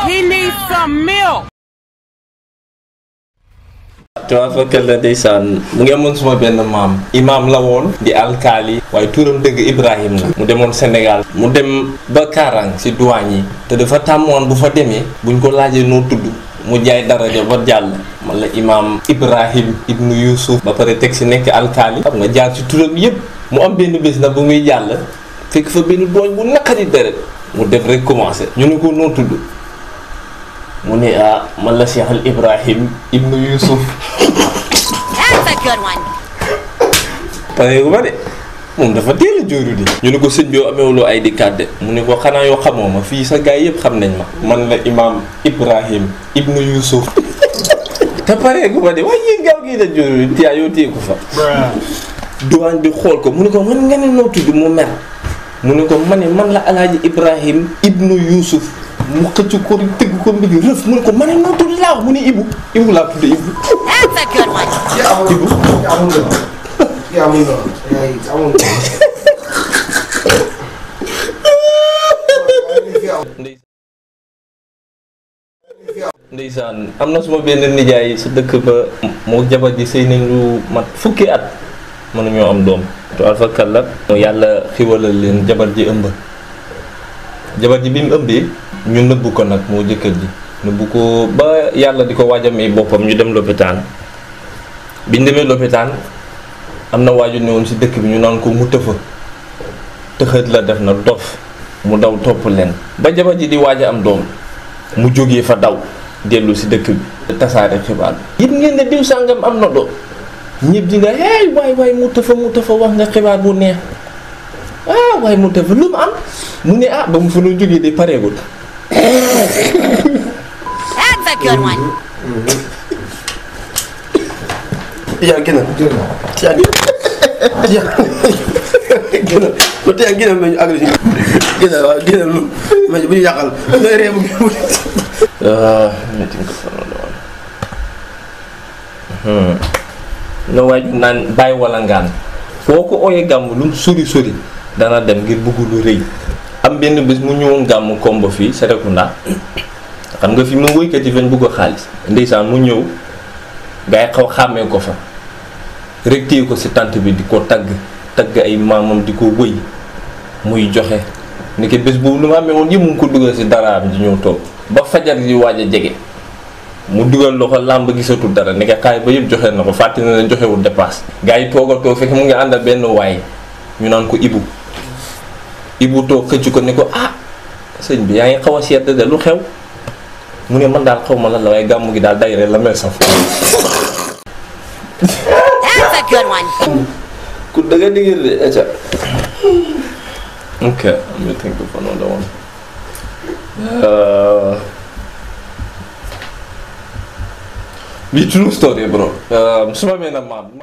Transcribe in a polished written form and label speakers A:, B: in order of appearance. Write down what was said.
A: He needs some milk.
B: Tawaafakal la ndeysaan mu ngi amoon suma benn maam imaam la woon di alkaali waaye turam dëgg Ibrahim la mu demoon Sénégal mu dem ba Karang si douane yi te dafa tàmmoon bu fa demee buñ ko laajee noo tudd mu jaay daraja ba jàll man la imaam Ibrahim ibnu Yusuf ba pare teg si nekk alkaali xam nga jaar ci turam yëpp mu am benn bés nag bu muy jàll fekk fa benn dooñ bu naqari deret mu def rek commencé ñu ne ko noo tudd mu ne man la Cheikh al Ibrahim ibnu Yusuf.
C: That's a good one.
B: pare gu ma de moom dafa teel a jooru di ñu ne ko sëñ bi yow amewuloo ay di kàdde mu ne ko xanaa yoo xamoo ma fii sa gaay yëpp xam nañ ma man la imaam Ibrahim ibnu Yusuf. te pare gu ma de waaye yéen gaaw gii la jooru di tiyaa yoo téye ko fa. duwaañ bi xool ko mu ne ko man nga ne noo tudd mu mer mu ne ko ma ne man la alaaji Ibrahim ibnu Yusuf. mu xëcc ko tëgg ko mbir rëf mu ne ko ma ne noo tudd laa wax mu ne Ibu laa tudd Ibu.
C: That's a good one.
B: ndeysaan am na suma benn nijaay sa dëkk ba moo jabar ji sëy nañ lu mat fukki at mënuñoo am doom to alfakal la yàlla xiwalal leen jabar ji ëmb jabar ji bi mu ëmbee ñu nëbbu ko nag moo jëkkër ji nëbbu ko ba yàlla di ko waajamee boppam ñu dem lopitaan biñ demee lopitaan am na waaju ne woon si dëkk bi ñu naan ko mu tëfa tëxët la def na dof mu daw topp leen ba jabar ji di waaj a am doom mu jógee fa daw dellu si dëkk bi tasaare xibaar bi yëpp ngeen ne diw sàngam am na doom ñëpp di nga hey waay mu tëfa wax nga xibaar bu neex waaye mu tëfa lu mu am mu ne ba mu fa doon jógee de pareegul.
C: That's a good one.
D: Tiya gina. Ko tiya gina meñu agressif. Gina lu meñu bu ñu yàqal. Ngay reebu.
B: Meeting ko fa noonu. No waaju naan bàyyi wala ngaan foo ko ooyee gàmm lu mu sori dana dem ngir bëgg lu rëy am benn bés mu ñëwoon gàmm komba fii Serekunda xam nga fi mu woykat yi fañ bëgg a xaalis ndeysaan mu ñëw gaa yi xàmmee ko fa rek téye ko si tant bi di ko tagg ay maamam di ko wëy muy joxe ndeke bés boobu lu ma amee woon yëpp mu ngi ko dugal si dara bi di ñëw toog ba fajar di waaj a jege mu dugal loxo làmb gisatul dara ndeke xaay ba yëpp joxe na ko fàtte na leen joxewul dépasse gaa yi toog a toog fekk mu ngi àndal benn waay ñu naan ko Ibu toog xëcc ko ne ko sëñ bi yaa ngi xaw a seet de lu xew mu ne man daal xaw ma lan la waaye gàmmu gi daal day rek la mel saf.
C: That's a good one.
B: ku dëgg digir de acca. ok I think of another one. Be true story bro. Suma benn maam